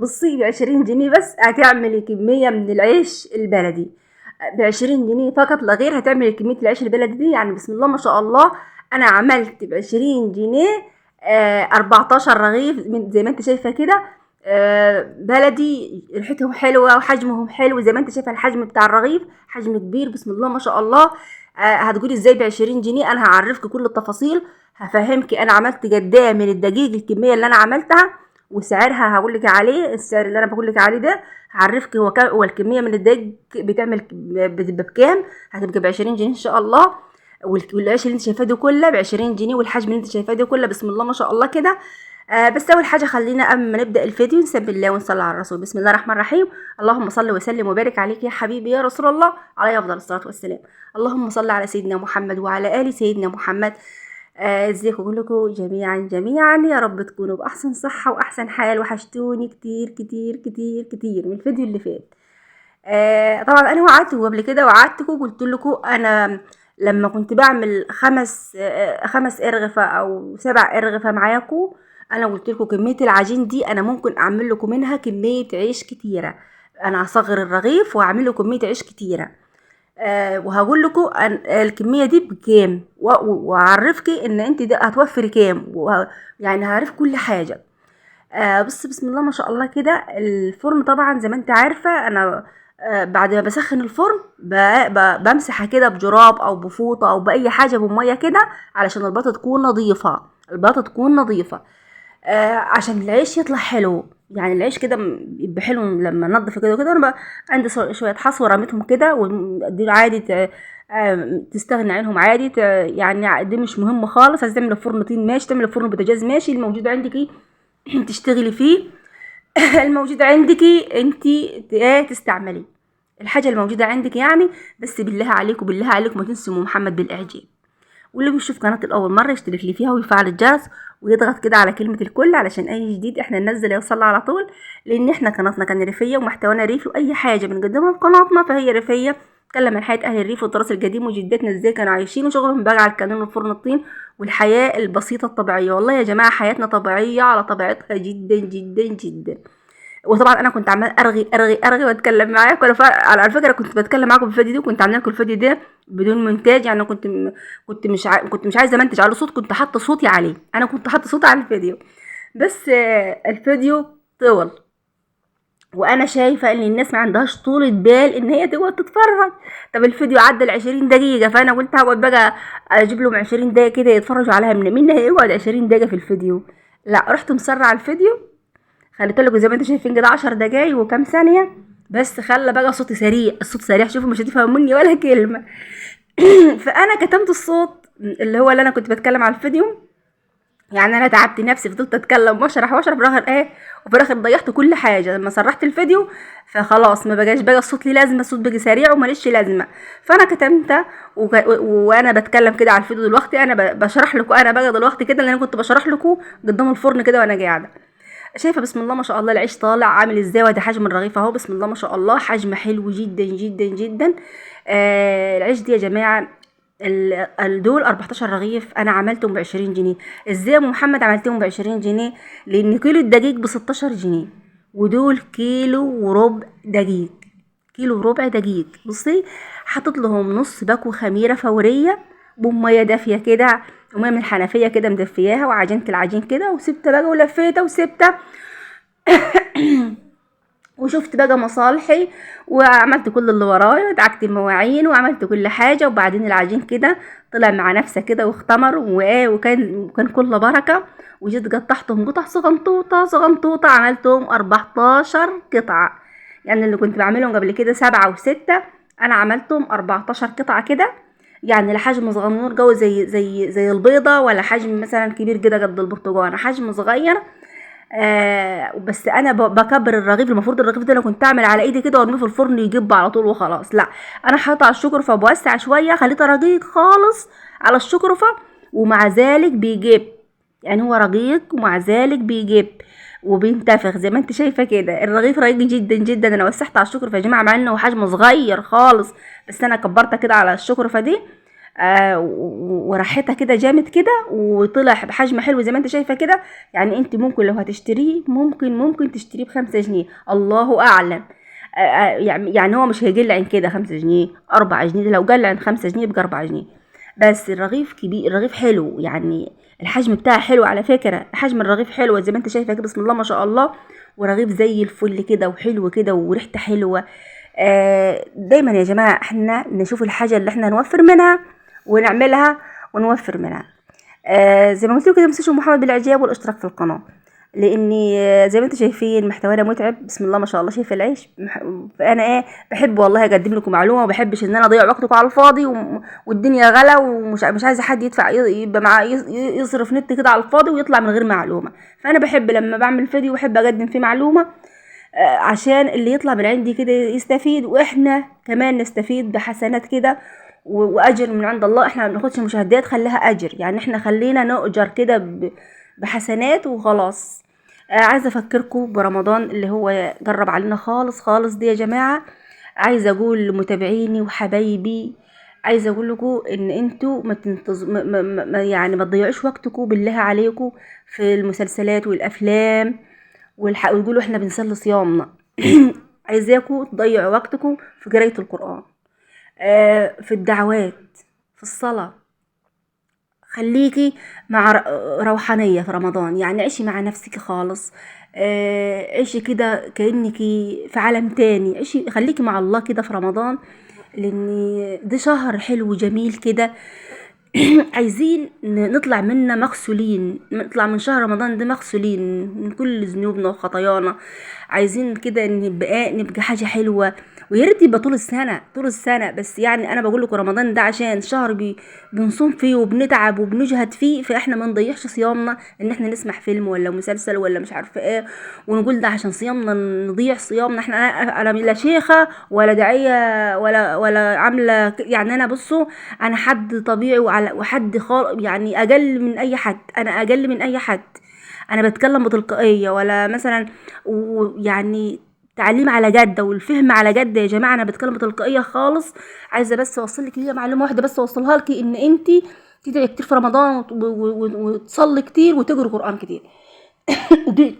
بصي، ب20 جنيه بس هتعملي كمية من العيش البلدي، ب20 جنيه فقط لا غير. هتعملي كمية العيش البلدي دي، يعني بسم الله ما شاء الله. انا عملت ب20 جنيه 14 رغيف من زي ما انت شايفة كده، بلدي، ريحتهم حلوة وحجمهم حلو زي ما انت شايفة. الحجم بتاع الرغيف حجم كبير بسم الله ما شاء الله. هتقولي ازاي ب20 جنيه؟ انا هعرفك كل التفاصيل، هفهمك انا عملت قد ايه من الدقيق، الكمية اللي انا عملتها وسعرها هقول لك عليه. السعر اللي انا بقول لك عليه ده هعرفك هو كام، هو الكمية من الدقيق بتعمل بتبقى بكام. هتبقى ب20 جنيه ان شاء الله. والعيش اللي انت شايفاه ده كله ب20 جنيه، والحجم اللي انت شايفاه ده كله بسم الله ما شاء الله كده. بس اول حاجة خلينا قبل ما نبدا الفيديو نسبي الله ونصلي على الرسول. بسم الله الرحمن الرحيم. اللهم صل وسلم وبارك عليك يا حبيبي يا رسول الله، عليه افضل الصلاة والسلام. اللهم صل على سيدنا محمد وعلى ال سيدنا محمد. ازيكم كلكم جميعا جميعا، يا رب تكونوا باحسن صحة واحسن حال. وحشتوني كتير كتير كتير كتير من الفيديو اللي فات. طبعا انا وعدتكم قبل كده، وعدتكم قلت لكم انا لما كنت بعمل خمس ارغفه او 7 ارغفه معاكم، انا قلت لكم كمية العجين دي انا ممكن اعمل لكم منها كمية عيش كتيرة. انا هصغر الرغيف واعمل لكم كمية عيش كتيرة، وهقول لكم الكمية دي بكام، واعرفك ان انت ده هتوفري كام، يعني هعرف كل حاجة. بص بسم الله ما شاء الله كده. الفرن طبعا زي ما انت عارفه انا، بعد ما بسخن الفرن بمسحه كده بجراب او بفوطه او باي حاجة بميه كده، علشان البطاطا تكون نظيفة، البطاطا تكون نظيفة، عشان العيش يطلع حلو. يعني العيش كده يبقى حلو لما ننضف كده وكده. انا بقى عندي شوية حصوه رميتهم كده، ودي عادي تستغني عنهم عادي، يعني دي مش مهم خالص. عايزه تعملي فرن طين ماشي، تعملي فرن بوتاجاز ماشي، الموجود عندك ايه تشتغلي فيه، الموجود عندك انت تستعملي الحاجة الموجودة عندك يعني. بس بالله عليكم، بالله عليكم ما تنسوا محمد بالاعجاب، واللي بيشوف قناتي لاول مرة يشترك لي فيها ويفعل الجرس ويضغط كده على كلمة الكل، علشان اي جديد احنا ننزل يوصل على طول. لان احنا قناتنا كان ريفيه ومحتوانا ريفي، واي حاجة بنقدمها في قناتنا فهي ريفيه، تتكلم عن حياة اهل الريف والتراث القديم وجداتنا ازاي كانوا عايشين وشغلهم بقى على الكانون والفرن الطين والحياة البسيطة الطبيعية. والله يا جماعة حياتنا طبيعية على طبيعتها جدا جدا جدا. وطبعا انا كنت عمال ارغي ارغي ارغي واتكلم معاكم. انا على فكرة كنت بتكلم معاكم في الفيديو ده، وكنت عامله لكم الفيديو ده بدون مونتاج، يعني كنت مش عايزه امنتج على صوت، كنت حاطه صوتي عليه، انا كنت حاطه صوتي على الفيديو، بس الفيديو طول، وانا شايفه ان الناس ما عندهاش طولة بال ان هي تقعد تتفرج. طب الفيديو عدى ال 20 دقيقة، فانا قلت هقعد بقى اجيب لهم 20 دقيقة كده يتفرجوا عليها، من مين هيقعد 20 دقيقة في الفيديو؟ لا، رحت مسرعة الفيديو، خليت لكم زي ما انتم شايفين كده 10 دقايق وكام ثانية بس، خلى بقى صوتي سريع، الصوت سريع، شوفوا مش هتفهموا مني ولا كلمة. فانا كتمت الصوت اللي هو اللي انا كنت بتكلم على الفيديو، يعني انا تعبت نفسي، فضلت اتكلم واشرح واشرح، في الاخر ايه، وفي الاخر ضيعت كل حاجة لما سرحت الفيديو، فخلاص ما بقاش بقى الصوت ليه لازمه، الصوت بقى سريع وماليش لازمه. فانا كتمت وانا بتكلم كده على الفيديو دلوقتي، انا بشرح لكم انا بقى دلوقتي كده اللي انا كنت بشرح لكم قدام الفرن كده وانا قاعدة. شايفه بسم الله ما شاء الله العيش طالع عامل ازاي، وادي حجم الرغيف اهو بسم الله ما شاء الله، حجم حلو جدا جدا جدا. العيش دي يا جماعة دول 14 رغيف انا عملتهم ب20 جنيه. ازاي يا ام محمد عملتهم ب20 جنيه؟ لان كيلو الدقيق ب16 جنيه، ودول كيلو وربع دقيق، كيلو وربع دقيق. بصي حطيت لهم نص باكو خميره فورية بميه دافيه كده، ومية من الحنفية كده مدفياها، وعجنت العجين كده وسبت بقى ولفيته وسبته وشفت بقى مصالحي وعملت كل اللي ورايا ودعكت المواعين وعملت كل حاجة. وبعدين العجين كده طلع مع نفسه كده واختمر وكان كله بركة. وجيت قطعتهم قطع صغنطوطه صغنطوطه، عملتهم 14 قطعه، يعني اللي كنت بعملهم قبل كده 7 و6 انا عملتهم 14 قطعه كده، يعني لا حجم صغنون جو زي البيضة، ولا حجم مثلا كبير كده قد البرتقانه، حجم صغير. بس انا بكبر الرغيف. المفروض الرغيف ده انا كنت اعمل على ايدي كده وارميه في الفرن يجب على طول وخلاص، لا انا حاطه على الشكرفه بوسع شوية، خليته رقيق خالص على الشكرفه، ومع ذلك بيجب، يعني هو رقيق ومع ذلك بيجب وبينتفخ زي ما انت شايفه كده. الرغيف رقيق جدا جدا، انا وسعت على الشكرفه يا جماعة مع انه حجمه صغير خالص، بس انا كبرته كده على الشكرفه دي وريحتها كده جامد كده، وطلع بحجم حلو زي ما انت شايفه كده. يعني انت ممكن لو هتشتريه ممكن تشتريه ب5 جنيه، الله اعلم. يعني هو مش هيقل عن كده، 5 جنيه 4 جنيه، لو قل عن 5 جنيه يبقى 4 جنيه. بس الرغيف كبير، الرغيف حلو، يعني الحجم بتاعه حلو على فكرة، حجم الرغيف حلو زي ما انت شايفه كده بسم الله ما شاء الله، ورغيف زي الفل كده وحلو كده وريحته حلوة. دايما يا جماعة احنا نشوف الحاجة اللي احنا نوفر منها ونعملها ونوفر منها. زي ما قلت لكم كده، ما تنسوش محمد بالاعجاب والاشتراك في القناة، لاني زي ما انتم شايفين محتوانا متعب بسم الله ما شاء الله. شايفه العيش، فانا بحب والله اقدم لكم معلومة، وما بحبش ان انا اضيع وقتكم على الفاضي، والدنيا غلا، ومش مش عايزه حد يدفع يبقى مع يصرف نت كده على الفاضي ويطلع من غير معلومة. فانا بحب لما بعمل فيديو بحب اقدم فيه معلومة، عشان اللي يطلع من عندي كده يستفيد، واحنا كمان نستفيد بحسنات كده واجر من عند الله. احنا ما بناخدش مشاهدات، خليها اجر، يعني احنا خلينا نؤجر كده بحسنات وخلاص. عايزه افكركم برمضان اللي هو جرب علينا خالص خالص دي يا جماعة. عايزه اقول لمتابعيني وحبايبي، عايزه اقول لكم ان انتوا ما تنتظ-، ما-، ما-، ما-، يعني ما تضيعوش وقتكم بالله عليكم في المسلسلات والافلام ويقولوا احنا بنسلي صيامنا. عايزاكم تضيعوا وقتكم في قرايه القران، في الدعوات، في الصلاة. خليكي مع روحانية في رمضان، يعني عيشي مع نفسك خالص، عيشي كده كأنك في عالم تاني، عيشي خليكي مع الله كده في رمضان، لأن ده شهر حلو وجميل كده. عايزين نطلع منا مغسولين، نطلع من شهر رمضان ده مغسولين من كل ذنوبنا وخطايانا. عايزين كده نبقى حاجة حلوة، ويا ريت يبقى طول السنة، طول السنة. بس أنا بقول لكم رمضان ده عشان شهر بنصوم فيه وبنتعب وبنجهد فيه، فإحنا ما نضيعش صيامنا إن إحنا نسمع فيلم ولا مسلسل ولا مش عارفة إيه ونقول ده عشان صيامنا نضيع صيامنا. إحنا أنا لا شيخة ولا داعية ولا عاملة يعني أنا بصوا أنا حد طبيعي وحد يعني أقل من أي حد، أنا أقل من أي حد. أنا بتكلم بتلقائية ولا مثلا ويعني تعليم على جدة والفهم على جدة يا جماعة. أنا بتكلم بتلقائية خالص، عايزة بس أوصل لك هي معلومة واحدة بس أوصلها لك، إن أنتي تدعي كتير في رمضان وتصلي كتير وتقري قرآن كتير.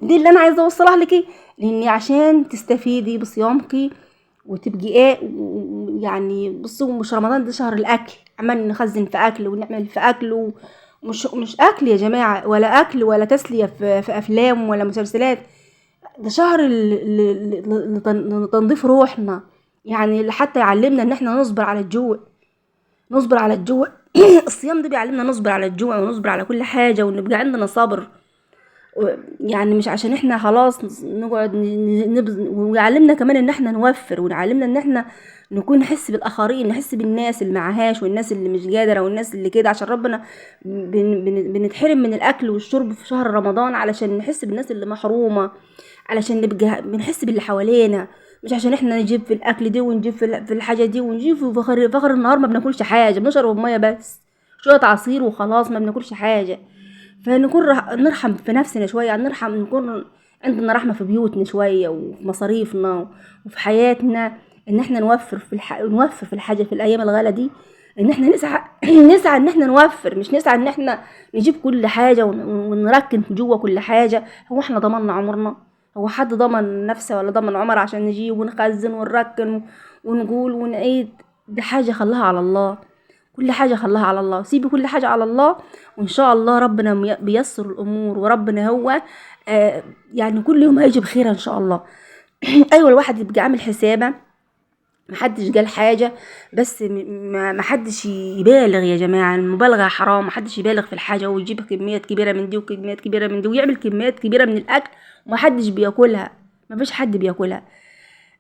دي اللي أنا عايزة أوصلها لك، لأن عشان تستفيدي بصيامك وتبقي إيه يعني. بصوا مش رمضان ده شهر الأكل، عمال نخزن في أكل ونعمل في أكل، مش أكل يا جماعة، ولا أكل ولا تسلية في أفلام ولا مسلسلات. ده شهر لتنظيف روحنا، يعني حتى يعلمنا إن إحنا نصبر على الجوع، نصبر على الجوع. الصيام ده بيعلمنا نصبر على الجوع ونصبر على كل حاجة ونبقى عندنا صبر، يعني مش عشان إحنا خلاص نقعد نبز-، ويعلمنا كمان إن إحنا نوفر، ويعلمنا إن إحنا نكون نحس بالآخرين، نحس بالناس اللي معهاش والناس اللي مش قادرة والناس اللي كده، عشان ربنا بنتحرم من الأكل والشرب في شهر رمضان علشان نحس بالناس اللي محرومة، علشان نبقى بنحس باللي حوالينا، مش عشان احنا نجيب في الأكل دي ونجيب في الحاجة دي ونجيب في فخر النهار ما بناكلش حاجة، بنشرب مية بس شوية عصير وخلاص، ما بناكلش حاجة. فنكون نرحم في نفسنا شوية، يعني نكون عندنا رحمة في بيوتنا شوية وفي مصاريفنا وفي حياتنا، إن إحنا نوفر في نوفر في الحاجة في الأيام الغالية دي، إن إحنا نسعى إن إحنا نوفر، مش نسعى إن إحنا نجيب كل حاجة ونركن جوه كل حاجة. هو إحنا ضمننا عمرنا؟ هو حد ضمن نفسه ولا ضمن عمر عشان نجيب ونخزن ونركن ونقول ونعيد؟ دي حاجة خلاها على الله، كل حاجة خلاها على الله، سيبي كل حاجة على الله، وإن شاء الله ربنا بيسر الأمور، وربنا هو، كل يوم هيجي بخير إن شاء الله. أيوة الواحد يبقى عامل حسابه، محدش قال حاجة، بس محدش يبالغ يا جماعة، المبالغة حرام، محدش يبالغ في الحاجة ويجيب كميات كبيرة من دي وكميات كبيرة من دي ويعمل كميات كبيرة من الأكل ومحدش بياكلها، مفيش حد بياكلها.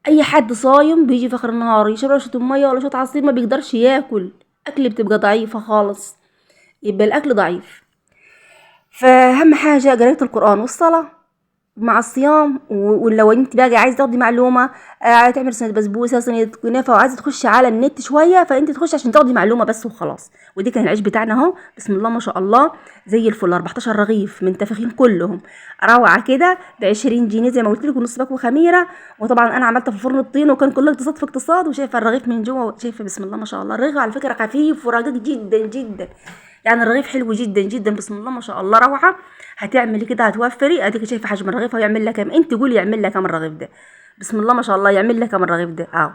أي حد صايم بيجي في آخر النهار يشرب شوية مية ولا شوية عصير، ما بيقدرش ياكل، أكل بتبقى ضعيفة خالص، يبقى الأكل ضعيف. فأهم حاجة قراية القرآن والصلاة، مع الصيام، ولو انت بقى عايزه تاخدي معلومة، عايزه تعملي صينية بسبوسه، صينية كنافه، وعايزه تخشي على النت شوية، فانت تخشي عشان تاخدي معلومة بس وخلاص. ودي كان العيش بتاعنا اهو بسم الله ما شاء الله زي الفل، 14 رغيف منتفخين كلهم روعه كده ب20 جنيه زي ما قلت لكم، نص باكو خميره. وطبعا انا عملتها في فرن الطين، وكان كله اقتصاد في اقتصاد. وشايفه الرغيف من جوه، شايفه بسم الله ما شاء الله الرغيف على فكرة خفيف ورقيق جدا جدا، يعني الرغيف حلو جدا جدا بسم الله ما شاء الله روعه. هتعملي كده هتوفري، اديك شايفه حجم الرغيف هو يعمل لك كام، انت قولي يعمل لك كام الرغيف ده بسم الله ما شاء الله، يعمل لك كام الرغيف ده اهو.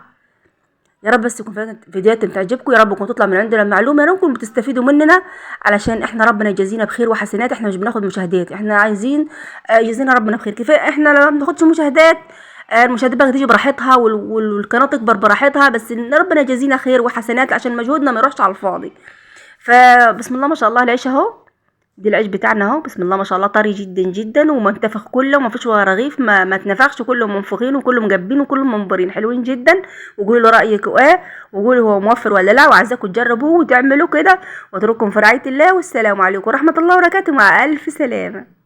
يا رب بس يكون فيديوهات تعجبكم، يا رب يكون تطلع من عندنا المعلومة، يا رب تكونوا بتستفيدوا مننا، علشان احنا ربنا يجازينا بخير وحسنات. احنا مش بناخد مشاهدات، احنا عايزين يجازينا ربنا بخير. كفاية احنا لما بناخدش مشاهدات، المشاهدات بقى تيجي براحتها والقناة تكبر براحتها، بس ربنا يجازينا خير وحسنات عشان مجهودنا ما يروحش على الفاضي. فبسم الله ما شاء الله العيش اهو، دي العيش بتاعنا اهو بسم الله ما شاء الله طري جدا جدا ومنتفخ كله، وما فيش ولا رغيف ما اتنفخش، كله منفوخين وكله مجبين وكله منبرين حلوين جدا. وقولوا له رايك ايه، وقولوا هو موفر ولا لا، وعايزاكم تجربوه وتعملوا كده. واترككم في رعاية الله، والسلام عليكم ورحمة الله وبركاته، مع الف سلامه.